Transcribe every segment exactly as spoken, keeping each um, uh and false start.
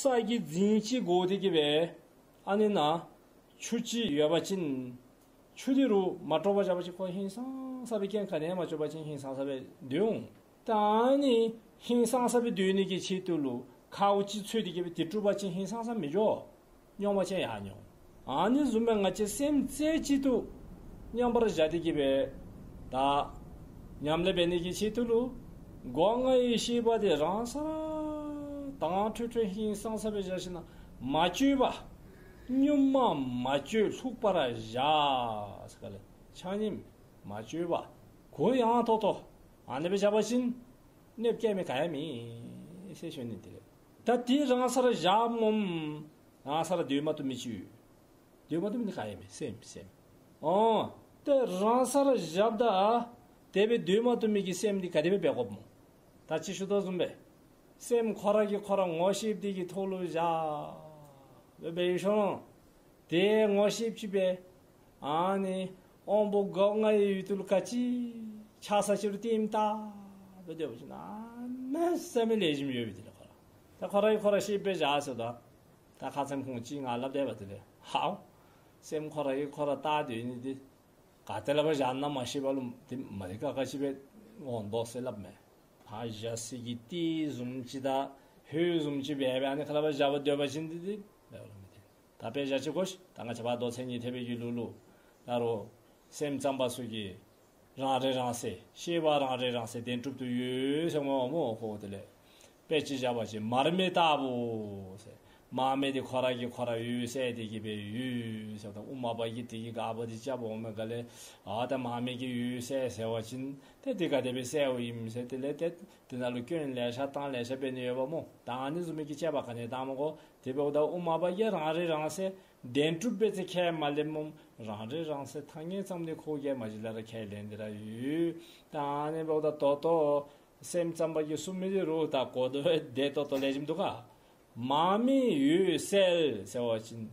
ས་གི་རྫིང་ཅིག་བསྒོར་ཏེ་གི་སྦེ་ཨ་ནི་ནང་ཆུ་ཅིག་ཡོད་པ་ཅིན་ཆུ་འདི་རུ་མ་དཀྲོགས་པར་བཞག་པ་ཅིན་ཁོ་ཧིང་སངས་ས་སྦེ་རྐྱེན་ག་ནི་ཡང་མ་བྱུང་པ་ཅིན་ཧིང་སངས་ས་སྦེ་སྡོད་འོང་། ད་ཨ་ནི་ཧིང་སངས་ས་སྦེ་སྡོད་ནི་གི་ཆེད་དུ་ལུ་མཁརཝ་ཅིག་འཚོལ་ཏེ་གི་སྦེ་དེ་དཀྲུགས་པ་ཅིན་ཧིང་སངས་ས་མི་འགྱོ། རྙོག་མ་ཅིག་ཡང་མྱོང་། ཨ་ནི་བཟུམ་སྦེ་ང་བཅས་སེམས་རྩེ་གཅིག་ཏུ་མཉམ་པར་བཞག་སྟེ་གི་སྦེ་ད་ཉམས་ལེན་འབད་ནི་གི་ཆེད་དུ་ལུ་སྒོ་ལྔའི་ཤེས་པ་དེ་རང་སར་དྭངས་འཕྲོས་འཕྲོས་ཧིང་སངས་ས་སྦེ་བཞག་ཞིནམ་ལས་མ་བཅོས་པ། གཉུག་མ་མ་བཅོས་ལྷུག་པར་བཞག་ཟེར་ག་ལས་ཆ་མཉམ་མ་བཅོས་པ། གུ་ཡངས་ཏོག་ཏོ་ཨ་ནི་སྦེ་བཞག་པ་ཅིན་གནོདཔ་བཀལ་མི་ག་ཡང་མེད་ཟེར་ཞུ་ནི་དེ་ལས། ད་དེ་རང་སར་བཞག་སྨོ། རང་སར་སྡོད་མ་བཏུབ་མི་ཅིག་ཡོད། སྡོད་མ་བཏུབ་མི་འདི་ག་ཡང་མེད། སེམས་སེམས། ཨོ། ཏེ་རང་སར་བཞགཔ་ད་དེ་སྦེ་སྡོད་མ་བཏུབ་མི་གི་སེམས་འདི་ག་དེ་སྦེ་འབད་དགོཔ་སྨོ། ད་ཅི་ཞུ་དོ་བཟུམ་སྦེ་སེམས་ཁོ་ར་གིས་ཁོ་ར་ངོ་ཤེསཔ་འདི་གི་ཐོག་ལུ་བཞག་སྦེ་འབད་ཡི་ཤོང་། དེ་ངོ་ཤེསཔ་ཅིག་སྦེ་ཨ་ནི་དབང་པོ་སྒོ་ལྔའི་ཡུལ་དུ་ལུ་ག་ཅི་ཆགས་ས་ཅི་རུང་ལྟདམོ་བལྟ་སྦེ་སྡོད་པ་ཅིན་གནམ་མེད་ས་མེད་ལེགས་ཤོམ་ཡོད་པས་དེ་ལས་ཁོ་ར། ད་ཁོ་ར་གིས་ཁོ་ར་ཤེསཔ་སྦེ་བཞག་ཟེརཝ་ད། ད་ཁ་ཙ་ཁོང་ཅིག་ང་སླབ་སྟེ་འབདཝ་ད་ལས་ཧའོ། སེམས་ཁོ་ར་གིས་ཁོ་ར་བལྟ་སྡོད་ནི་འདི་ག་ཏེ་ལས་ཕར་བཞག་ན་མ་ཤེས་པ་ལུ་འདི་མ་རིག་ག་ག་ཅི་སྦེ་འོང་དོ་ཟེར་སླབ་མས། ཕར་བཞག་ས་གི་ལྟདམོ་བཟུམ་ཅིག་དང་ཧོད་བཟུམ་ཅིག་འབད་སྦེ་ཨ་ནི་ཁ་ལས་ཕར་བཞག་པར་སྡོད་པ་ཅིན་འདི་འདི་འབད་བ་ལུ་མི་བདེ། ད་དཔེ་བཞག་ཅི་གོ་ཤིག། ད་ང་བཅས་ཕར་མདོ་མཚན་ཉིད་ཐེག་པའི་གི་ལུགས་ལུ་ད་རུང་སེམས་ཙམ་པ་ཚུ་གིས་རང་རིག་རང་གསལ་ཤེས་པ་རང་རིག་རང་གསལ་བདེན་གྲུབ་ཏུ་ཡོད་ཟེར་སྨོ་སྨོ། ཁོ་དེ་ལས་དཔེ་ཅིག་བཞག་པ་ཅིན་མར་མེ་ལྟ་བུ་ཟེར། མར་མེ་འདི་ཁོ་ར་གིས་ཁོ་ར་འོད་གསལ་དེ་གི་སྦེ་ཡོད་ཟེརཝ་ད་དབུ་མ་པ་གིས་དེ་གི་དགག་པ་འདི་རྐྱབ་འོང་མས་ག་ལས། ཨ་ད་མར་མེ་གིས་འོད་གསལ་ཟེར་བ་ཅིན་ཏེ་དེ་ག་དེ་སྦེ་གསལཝ་ཨིནམ་ཟེར་དེ་ལས་ཏེ་དེ་ནང་ལུ་སྐྱོན་ལེ་ཤ་བཏང་ལེ་ཤ་འབད་ནི་ཡོདཔ་སྨོ། ད་ཨ་ནི་བཟུམ་མའི་གི་དཔྱད་པ་ག་ནི་བཏངམ་གོ། དེ་འབདཝ་ད་དབུ་མ་པ་གིས་རང་རིག་རང་གསལ་བདེན་གྲུབ་སྦེ་ཚེ་ཁས་མ་ལེན་སྨོ། རང་རིག་རང་གསལ་ཐ་སྙད་ཙམ་འདི་ཁོ་གིས་མ་གཞི་ལས་ར་ཁས་ལེན་ཏེ་ར་ཡོད། ད་ཨ་ནི་འབདཝ་ད་ད་ལྟོ་སེམས་ཙམ་པ་གིས་གསུང་མི་འདི་རུང་ད་གོ་དོ་བདེ་ཏོག་ཏོ་ལེགས་ཤོམ་འདུག་ག། མར་མེ་འོད་གསལ་ཟེར་བ་ཅིན་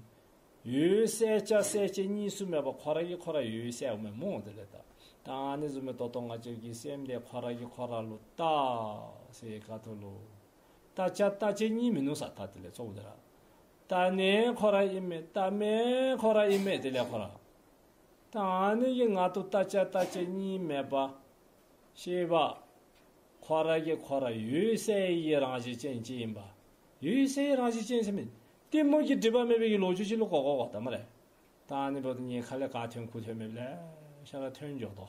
འོད་གསལ་བྱ་གསལ་བྱེད་གཉིས་སུ་མེད་པ་ཁོ་ར་གིས་ཁོ་ར་འོད་གསལཝ་མས་སྨོ། དེ་ལས་ད་ད་ཨ་ནི་བཟུམ་མའི་ད་ལྟོ་ང་བཅས་ཀྱི་སེམས་འདི་ཁོ་ར་གིས་ཁོ་ར་ལུ་བལྟ་ཟེར་ག་ཐོག་ལུ་བལྟ་བྱ་བལྟ་བྱེད་གཉིས་མིན་ནུག་ས། ད་དེ་ལས་གཙོ་བོ་དེ་ར་བལྟ་ནི་ཁོ་ར་ཨིན་མས། བལྟ་མི་ཁོ་ར་ཨིན་མས། དེ་ལས་ཁོ་ར་ད་ཨ་ནི་གི་ངང་དུ་བལྟ་བྱ་བལྟ་བྱེད་གཉིས་མེད་པ་ཤེས་པ་ཁོ་ར་གིས་ཁོ་ར་འོད་གསལ་གྱི་རང་བཞིན་ཅན་ཅིག་ཨིན་པ། འོད་གསལ་གྱི་རང་བཞིན་ཅན་ཟེར་མི་གཏི་མུག་གི་སྒྲིབ་པ་མེད་པའི་གི་ལོ་རྒྱུས་ཅིག་ལུ་གོ་དགོ་གོ་ད་སྨ་རེ། ད་ཨ་ནི་འབདཝ་ད་ངེའི་ཁ་ལས་ག་ཐོན་ཁུ་ཐོན་མེདཔ་ལེ་ཤ་ར་ཐོན་འགྱོ་དོ།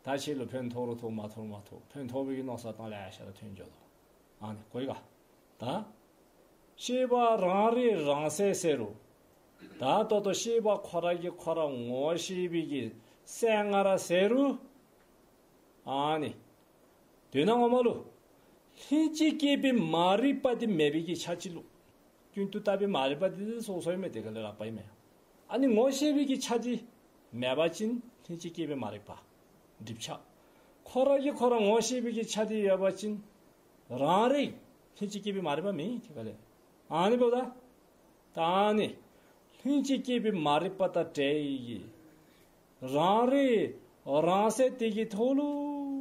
ད་ཁྱེད་ལུ་ཕན་ཐོགས་རུང་ཐོགས་མ་ཐོགས་རུང་མ་ཐོགས་ཕན་ཐོགས་པའི་གི་མནོ་བསམ་བཏང་ལེ་ཤ་ར་ཐོན་འགྱོ་དོ། ཨ་ནི་གོ་ཡི་ག། ད་ཤེས་པ་རང་རིག་རང་གསལ་ཟེར་རུང་ད་ད་ལྟོ་ཤེས་པ་ཁོ་ར་གིས་ཁོ་ར་ངོ་ཤེས་པའི་གི་གསལ་ངར་ཟེར་རུང་ཨ་ནི་དོན་ངོ་མ་ལུ་ལྷན་ཅིག་སྐྱེས་པའི་མ་རིག་པ་འདི་མེད་པའི་གི་ཆ་ཅིག་ལུ་ཀུན་ཏུ་ལྟ་བུའི་མ་རིག་པ་འདི་སོ་སོ་ཨིན་མས། དེ་ག་ལས་རགས་པ་ཨིན་མས། ཨ་ནི་ངོ་ཤེས་པའི་གི་ཆ་འདི་མེད་པ་ཅིན་ལྷན་ཅིག་སྐྱེས་པའི་མ་རིག་པ་སྒྲིབ་ཆགས། ཁོ་ར་གིས་ཁོ་ར་ངོ་ཤེས་པའི་གི་ཆ་འདི་ཡོད་པ་ཅིན་རང་རིག་ལྷན་ཅིག་སྐྱེས་པའི་མ་རིག་པ་མེད། དེ་ག་ལས་ཨ་ནི་འབདཝ་ད་ད་ཨ་ནི་ལྷན་ཅིག་སྐྱེས་པའི་མ་རིག་པ་དང་བྲལ་བའི་གི་རང་རིག་རང་གསལ་དེ་གི་ཐོག་ལུ་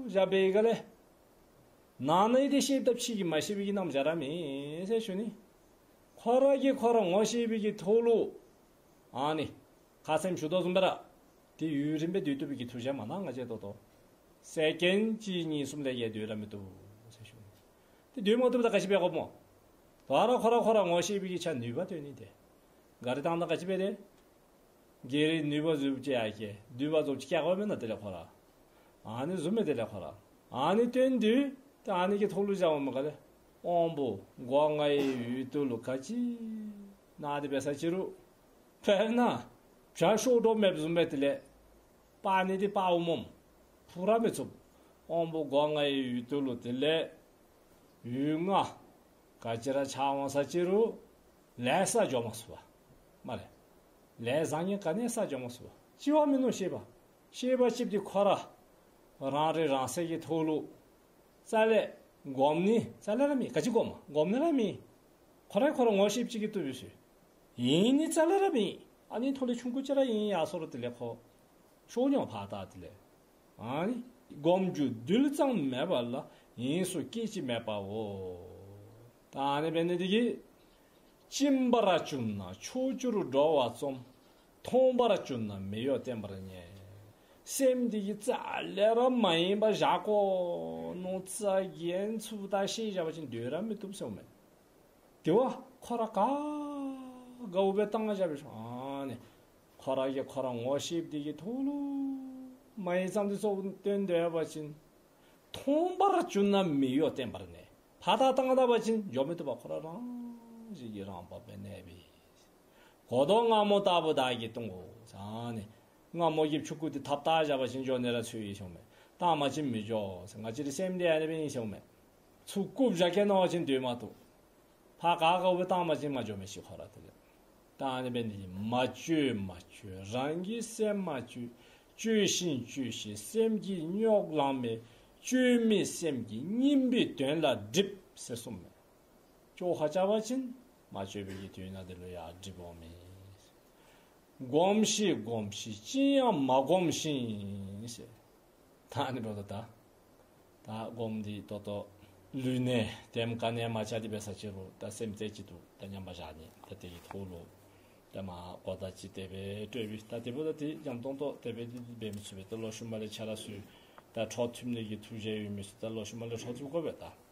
བཞག་པའི་ག་ལས་ནང་ན་ཡོད་དེ་ཤེསཔ་ད་ཕྱི་གི་མ་ཤེས་པའི་གི་རྣམ་གཞག་ར་མེད་ཟེར་ཞུ་ནི། ཁོ་ར་གིས་ཁོ་ར་ངོ་ཤེས་པའི་གི་ཐོག་ལུ་ཨ་ནི་ཁ་ཙ་ཞུ་དོ་བཟུམ་སྦེ་ར་དེ་ཡུན་རིངམོ་སྦེ་སྡོད་བཏུབ་པའི་གི་ཐུགས་བཞེད་མ་གནང་། ང་བཅས་ད་ལྟོ་སེ་ཀེནཌ་གཅིག་གཉིས་གསུམ་ལས་བརྒལ་སྡོད་ར་མི་བཏུབ་ཟེར་ཞུ་ནི། དེ་སྡོད་མ་བཏུབ་ད་ག་ཅི་འབད་དགོཔ་སྨོ། ད་རུང་ཁོ་ར་ཁོ་ར་ངོ་ཤེས་པའི་གི་ཆ་ནུས་པ་སྟོན་ནི་དེ། ག་ར་བཏང་ད་ག་ཅི་འབད་དེ། སྒེར་རི་ནུས་པ་ཟུག་ཅིག་ཡར་སྐྱེ་འདུས་པ་ཟུག་ཅིག་སྐྱེ་དགོ་མེན་ན། དེ་ལས་ཁོ་ར་ཨ་ནི་བཟུམ་མས། དེ་ལས་ཁོ་ར་ཨ་ནི་སྟོན་དུས་ད་ཨ་ནི་གི་ཐོག་ལུ་བཞག་འོང་མས་ག་ལས། དབང་པོ་སྒོ་ལྔའི་ཡུལ་དུ་ལུ་ག་ཅི་ན་དེ་འབད་ས་ཅི་རུང་དཔེར་ན་བྱ་གཤོག་སྒྲོ་མེདཔ་བཟུམ་སྦེ་དེ་ལས་སྤར་ནི་འདི་སྤརཝ་སྨོ། འཕུར་ར་མི་ཚུགས། དབང་པོ་སྒོ་ལྔའི་ཡུལ་དུ་ལུ་དེ་ལས་ཡུལ་ལྔ་ག་ཅི་ར་ཆགས་འོང་ས་ཅི་རུང་ལས་བསགས་འགྱོ་མ་ཚུགས་པ་སྨ་རེ། ལས་བཟང་ངན་ག་ནི་བསགས་འགྱོ་མ་ཚུགས་པ། ཅི་བ་མིན་ནུག་ཤེས་པ། ཤེས་པ་ཅིག་འདི་ཁོ་ར་རང་རིག་རང་གསལ་གྱི་ཐོག་ལུ་རྩ་ལས་སྒོམ་ནི་རྩ་ལས་ར་མེད། ག་ཅི་སྒོམ་སྒོམ་ནི་ར་མེད། ཁོ་ར་ཁོ་ར་ངོ་ཤེསཔ་ཅིག་གིས་བཏུབ་པས་ཟེར། ཡེངས་ནི་རྩ་ལས་ར་མེད། ཨ་ནི་ཐོག་ལས་ཆུང་ཀུ་ཅིག་ར་ཡེངས་ཡར་སོང་རུང་དེ་ལས་ཁོ་ཤོར་འགྱོ་ཕར་ད་དེ་ལས། ཨ་ནི་སྒོམ་རྒྱུ་རྡུལ་ཙམ་མེད་པ་ལ་ཡེངས་སུ་སྐད་ཅིག་མེད་པའོ། ད་ཨ་ནི་འབད་ནི་དེ་གིས་ སྦྱིན་པར་བྱུང་ན་ཕྱོགས་བཅུར་འགྲོ་བ་རྩོམ། མཐོང་བར་གྱུར་ན་མི་གཡོ་བསྟེན་པར་ངེས། སེམས་འདི་གིས་རྩ་ལས་ར་མ་ཡེངས་པར་བཞག་དགོ་མནོ་རྩ་འགེངས་ཚུགས་ད་ཤེས་བཞག་པ་ཅིན་སྡོད་ར་མི་བཏུབ་ཟེརཝ་མས། དེ་བ་ཁོ་ར་ག་དགའཝ་སྦེ་བཏང་བཞག་པའི་ཤོང་ཨ་ནི། ཁོ་ར་གིས་ཁོ་ར་ངོ་ཤེསཔ་འདི་གིས་མཐོང་ལུ་མ་ཡེངས་ཙང་འདི་ཚུ་སྟོན་སྡོད་པ་ཅིན། མཐོང་བར་གྱུར་ན་མི་གཡོ་བསྟེན་པར་ངེས། ཕར་ད་བཏང་ད་པ་ཅིན་འགྱོ་མི་བཏུབ་པ་ཁོ་ར་རང་བཞིན་གྱིས་རང་བབས་སྦེ་གནས་པས། གོ་ལྡོག་མངར་མོ་ལྟ་བུ་བདག་གིས་བཏུང་དགོ་ཟེར་ཨ་ནི། མངར་མོ་གི་ཕྱུ་གུ་འདི་ཐགཔ་བཏགས་བཞག་པ་ཅིན་འགྱོ་ནི་ར་ཚུད་ཡི་ཟེརཝ་མས། བཏང་པ་ཅིན་མི་འགྱོ་ཟེར། ང་བཅས་རའི་སེམས་འདི་ཨ་ནི་སྦེ་ཨིན་ཟེརཝ་མས། ཚུར་བཀུག་བཞག་གེ་མནོ་བ་ཅིན་སྡོད་མ་བཏུབ། ཕར་ག་དགའཝ་སྦེ་བཏང་པ་ཅིན་མ་འགྱོ་མི་ཤེས་ཁོ་ར་དེ་ལས། ད་ཨ་ནི་འབད་ནི་འདི་མ་བཅོས་མ་བཅོས་རང་གི་སེམས་མ་བཅོས། བཅོས་ཤིང་བཅོས་ཤིང་སེམས་ཀྱིས་རྙོག་ལངས་མེད། བཅོས་མིན་སེམས་ཀྱིས་སྙིམ་པའི་དོན་ལ་སྒྲིབ་ཟེར་གསུངསམ་མས། བཅོ་ཁ་རྐྱབ་པ་ཅིན་མ་བཅོས་པའི་གི་དོན་དག་འདི་ལུ་ཡང་སྒྲིབ་འོང་མས། སྒོམ་ཞིག་སྒོམ་ཞིག་ཅི་ཡང་མ་སྒོམ་ཞིང་ཟེར། ད་ཨ་ནི་འབདཝ་ད་ད་ད་སྒོམ་འདི་ད་ལྟོ་ལུས་གནད་དེམ་ག་ནི་མ་ཆགས་ཏེ་འབད་ས་ཅིག་རུང་ད་སེམས་རྩེ་གཅིག་ཏུ་ད་མཉམ་པར་བཞག་ནི། ད་དེ་གི་ཐོག་ལུ་ད་མ་གོ་བརྡ་ཅིག་དེ་སྦེ་སྤྲོད་པས། ད་དེ་འབདཝ་ད་དེ་འཇམ་ཏོང་ཏོ་དེ་སྦེ་འབད་མི་ཚུགས་པས། ད་ལོག་ཤུལ་མ་ལས་ཆ་ར་ཚུ་ད་འཕྲོ་མཐུད་ནི་གི་ཐུགས་བཞེད་ཡོད་མི་ཚུ་ད་ལོག་ཤུལ་མ་ལས་འཕྲོ་མཐུད་དགོ་པས། ད་